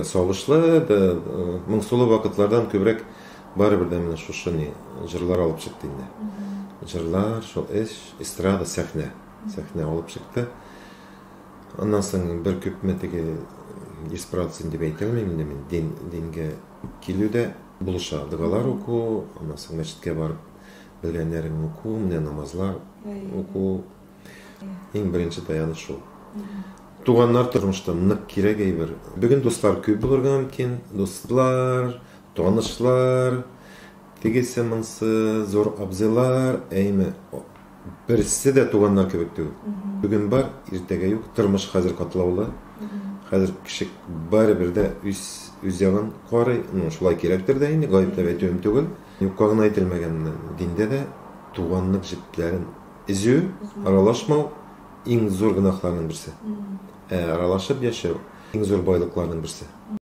Сагышлы да, моңсулы вакытлардан күбрәк барыбер дә менә шушы ни җырлар алып чыкты инде. Җырлар, шул эш, эстрада, сәхнә. Сәхнә алып чыкты. Аннан соң бер күпме теге 100% дип әйтә алмыйм инде мин, дин, дингә килү дә булыша. Догалар уку, аннан соң мәчеткә барып белгәннәреңне уку, менә намазлар уку. Иң беренче таяныч шул. Туганнар тормышта нык кирәк әйбер. Бүген дуслар күп булырга мөмкин. Дуслар, танышлар, тегесе монсы, зур абзыйлар, әйме, берсе дә туганнар кебек түгел. Бүген бар, иртәгә юк. Тормыш хәзер катлаулы. Хәзер кеше барыбер дә үз үз ягын карый. Ну, шулай кирәктер дә инде, гаепләп әйтүем түгел. Юкка гына әйтелмәгән диндә дә туганлык җепләрен өзү, аралашмау иң зур гөнаһларның берсе. Ә аралашып яшәү иң зур байлыкларның берсе.